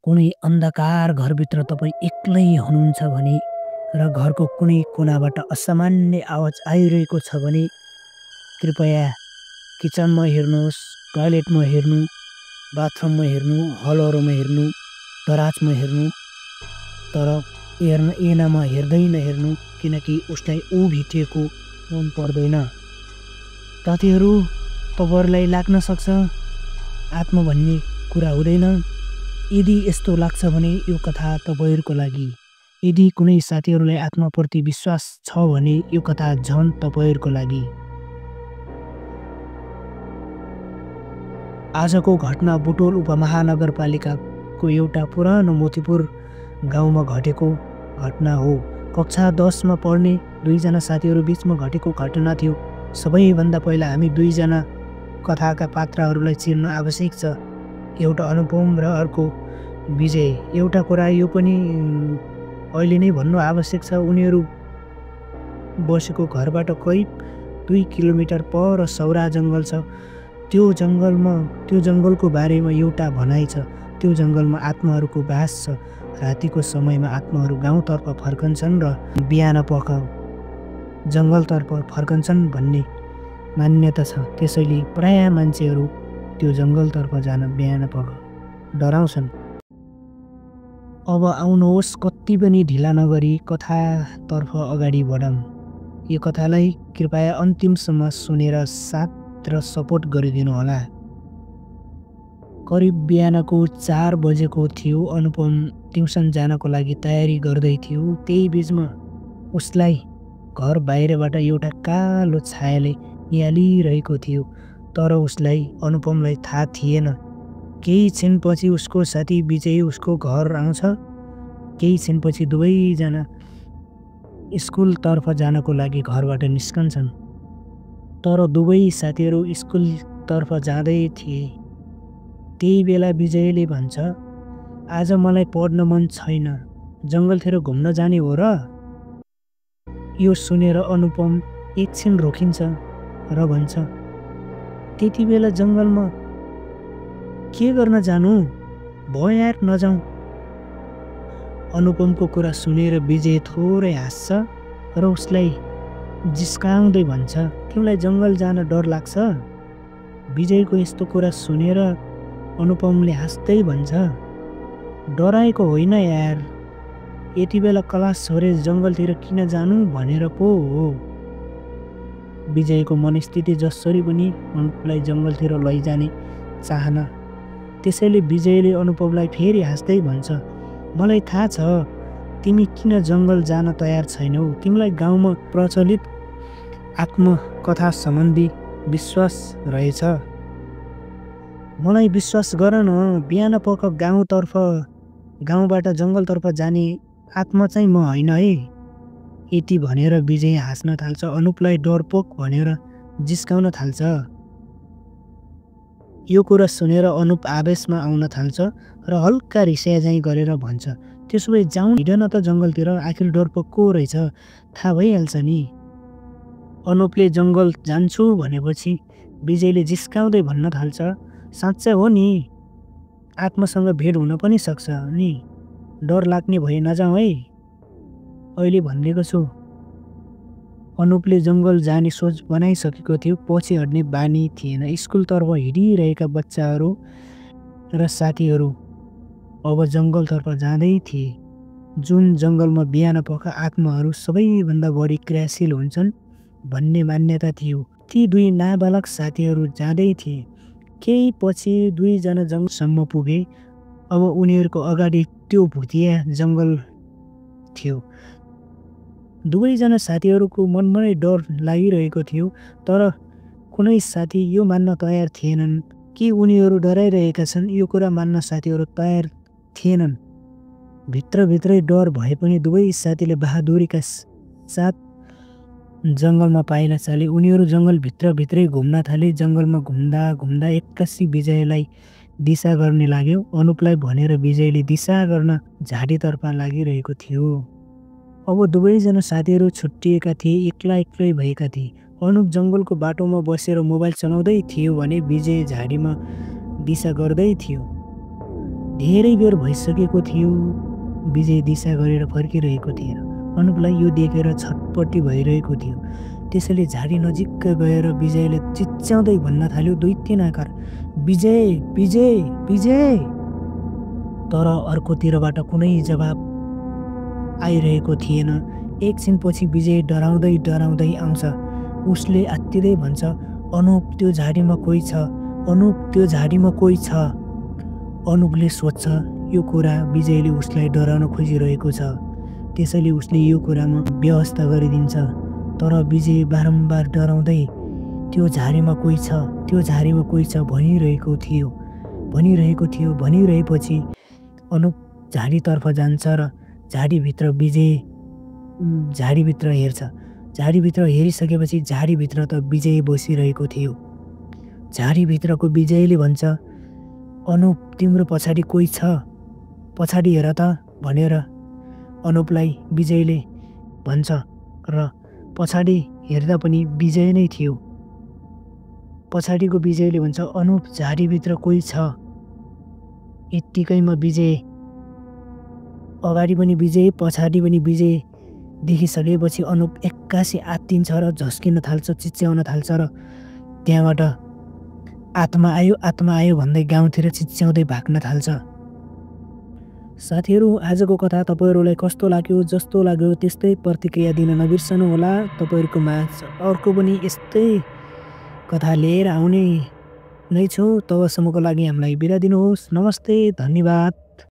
कुनै अन्धकार घरभित्र तपाईँ एक्लै हुनुहुन्छ भने र घरको कुनै कुनाबाट असामान्य आवाज आइरहेको छ भने कृपया किचनमा हेर्नुहोस्, टोयलेटमा हेर्नु, बाथरुममा हेर्नु, हलहरूमा हेर्नु, दराजमा हेर्नु, तर ऐनामा हेर्दै नहेर्नु, किनकि उसलाई ऊ भित्रिएको मन पर्दैन। साथीहरू, तपाईँहरूलाई लाग्न सक्छ आत्मा भन्ने कुरा हुँदैन। यदि यस्तो लाग्छ भने यो कथा तपाईँहरूको लागि। यदि कुनै साथीहरूलाई आत्माप्रति विश्वास छ भने यो कथा झन् तपाईँहरूको लागि। आजको घटना बुटोल उपमहानगरपालिकाको एउटा पुरानो मोतीपुर गाउँमा घटेको घटना हो। कक्षा 10मा पढ्ने दुईजना साथीहरू बीचमा घटेको घटना थियो। सबैभन्दा पहिला हामी दुईजना कथाका पात्रहरूलाई चिर्न आवश्यक छ, एउटा अनुपम र अर्को विजय। एउटा कुरा यो पनि अहिले नै भन्नु आवश्यक छ, उनीहरू बसेको घरबाट करिब 2 किलोमिटर पर सौरा जङ्गल छ। त्यो जङ्गलको बारेमा एउटा भनाइ छ, त्यो जङ्गलमा आत्माहरूको बास छ। रातिको समयमा आत्माहरू गाउँतर्फ फर्कन्छन् र बिहान पख जङ्गलतर्फ फर्कन्छन् भन्ने मान्यता छ। त्यसैले प्राय मान्छेहरू त्यो जङ्गलतर्फ जान बिहान पख डराउँछन्। अब आउनुहोस्, कति पनि ढिला नगरी कथातर्फ अगाडि बढौँ। यो कथालाई कृपया अन्तिमसम्म सुनेर साथ र सपोर्ट गरिदिनु होला। करिब बिहानको 4 बजेको थियो। अनुपम ट्युसन जानको लागि तयारी गर्दै थियो। त्यही बिचमा उसलाई घर बाहिरबाट एउटा कालो छायाले निहालिरहेको थियो, तर उसलाई अनुपमलाई थाहा थिएन। केही क्षणपछि उसको साथी विजय उसको घर आउँछ। केही क्षणपछि दुवैजना स्कुलतर्फ जानको लागि घरबाट निस्कन्छन्। तर दुवै साथीहरू स्कुलतर्फ जाँदै थिए। त्यही बेला विजयले भन्छ, आज मलाई पढ्न मन छैन, जङ्गलतिर घुम्न जाने हो र? यो सुनेर अनुपम एकछिन रोकिन्छ र भन्छ, त्यति बेला जङ्गलमा के गर्न जानु, भयो यार नजाउँ। अनुपमको कुरा सुनेर विजय थोरै हाँस्छ र उसलाई जिस्काउँदै भन्छ, तिमीलाई जङ्गल जान डर लाग्छ? विजयको यस्तो कुरा सुनेर अनुपमले हाँस्दै भन्छ, डराएको होइन यार, यति बेला क्लास छोडेर जङ्गलतिर किन जानु भनेर पो हो। विजयको मनस्थिति जसरी पनि अनुपमलाई जङ्गलतिर लैजाने चाहना। त्यसैले विजयले अनुपमलाई फेरि हाँस्दै भन्छ, मलाई थाहा छ तिमी किन जङ्गल जान तयार छैनौ। तिमीलाई गाउँमा प्रचलित आत्मकथा सम्बन्धी विश्वास रहेछ। मलाई विश्वास गर न, बिहान पख गाउँबाट जङ्गलतर्फ जाने आत्मा चाहिँ म होइन है। यति भनेर विजय हाँस्न थाल्छ। अनुपलाई डरपोक भनेर जिस्काउन थाल्छ। यो कुरा सुनेर अनुप आवेशमा आउन थाल्छ र हल्का रिसाइ गरेर भन्छ, त्यसो भए जाउँ, हिँड न त जङ्गलतिर, आखिर डरपोक को रहेछ थाहा भइहाल्छ नि। अनुपले जङ्गल जान्छु भनेपछि विजयले जिस्काउँदै भन्न थाल्छ, साँच्चै हो नि, आत्मासँग भेट हुन पनि सक्छ नि, डर लाग्ने भए नजाउँ है, अहिले भनिदिएको छु। अनुपले जङ्गल जाने सोच बनाइसकेको थियो। पछि हट्ने बानी थिएन। स्कुलतर्फ हिँडिरहेका बच्चाहरू र साथीहरू अब जङ्गलतर्फ जाँदै थिए, जुन जङ्गलमा बिहान पख आत्माहरू सबैभन्दा बढी क्रियाशील हुन्छन् भन्ने मान्यता थियो। ती दुई नाबालक साथीहरू जाँदै थिए। केही पछि दुईजना जङ्गलसम्म पुगे। अब उनीहरूको अगाडि त्यो भुतिया जङ्गल थियो। दुवैजना साथीहरूको मनमा नै डर लागिरहेको थियो, तर कुनै साथी यो मान्न तयार थिएनन् कि उनीहरू डराइरहेका छन्। यो कुरा मान्न साथीहरू तयार थिएनन्। भित्रभित्रै डर भए पनि दुवै साथीले बहादुरीका साथ जङ्गलमा पाइला चाले। उनीहरू जङ्गलभित्रभित्रै घुम्न थाले। जङ्गलमा घुम्दा घुम्दा एक्कासी विजयलाई दिशा गर्ने लाग्यो। अनुपलाई भनेर विजयले दिशा गर्न झाडीतर्फ लागिरहेको थियो। अब दुवैजना साथीहरू छुट्टिएका थिए, एक्लै भएका थिए। अनुप जङ्गलको बाटोमा बसेर मोबाइल चलाउँदै थियो भने विजय झाडीमा दिशा गर्दै थियो। धेरै बेर भइसकेको थियो। विजय दिशा गरेर फर्किरहेको थिएन। अनुपलाई यो देखेर छटपट्टि भइरहेको थियो। त्यसैले झाडी नजिक गएर विजयले चिच्याउँदै भन्न थाल्यो, दैत्येन आकार, विजय विजय विजय। तर अर्कोतिरबाट कुनै जवाब आइरहेको थिएन। एकछिनपछि विजय डराउँदै डराउँदै आउँछ। उसले आत्तिँदै भन्छ, अनुप त्यो झाडीमा कोही छ, अनुप त्यो झाडीमा कोही छ। अनुपले सोध्छ यो कुरा विजयले उसलाई डराउन खोजिरहेको छ, त्यसैले उसले यो कुरामा व्यवस्था गरिदिन्छ। तर विजय बारम्बार डराउँदै त्यो झाडीमा कोही छ, त्यो झाडीमा कोही छ भनिरहेको थियो। भनिरहेपछि अनुप झाडीतर्फ जान्छ र झाडीभित्र विजय झाडीभित्र हेर्छ। झाडीभित्र हेरिसकेपछि झाडीभित्र त विजय बसिरहेको थियो। झाडीभित्रको विजयले भन्छ, अनुप तिम्रो पछाडि कोही छ, पछाडि हेर त भनेर अनुपलाई विजयले भन्छ र पछाडि हेर्दा पनि विजय नै थियो। पछाडिको विजयले भन्छ, अनुप झाडीभित्र कोही छ। यत्तिकैमा विजय अगाडि पनि विजय पछाडि पनि विजय देखिसकेपछि अनुप एक्कासी आत्तिन्छ र झस्किन थाल्छ, चिच्याउन थाल्छ र त्यहाँबाट आत्मा आयो भन्दै गाउँतिर चिच्याउँदै भाग्न थाल्छ। साथीहरू, आजको कथा तपाईँहरूलाई कस्तो लाग्यो? जस्तो लाग्यो त्यस्तै प्रतिक्रिया दिन नबिर्सनु होला। तपाईँहरूको माझ अर्को पनि यस्तै कथा लिएर आउने नै छु। तबसम्मको लागि हामीलाई बिदा दिनुहोस्। नमस्ते, धन्यवाद।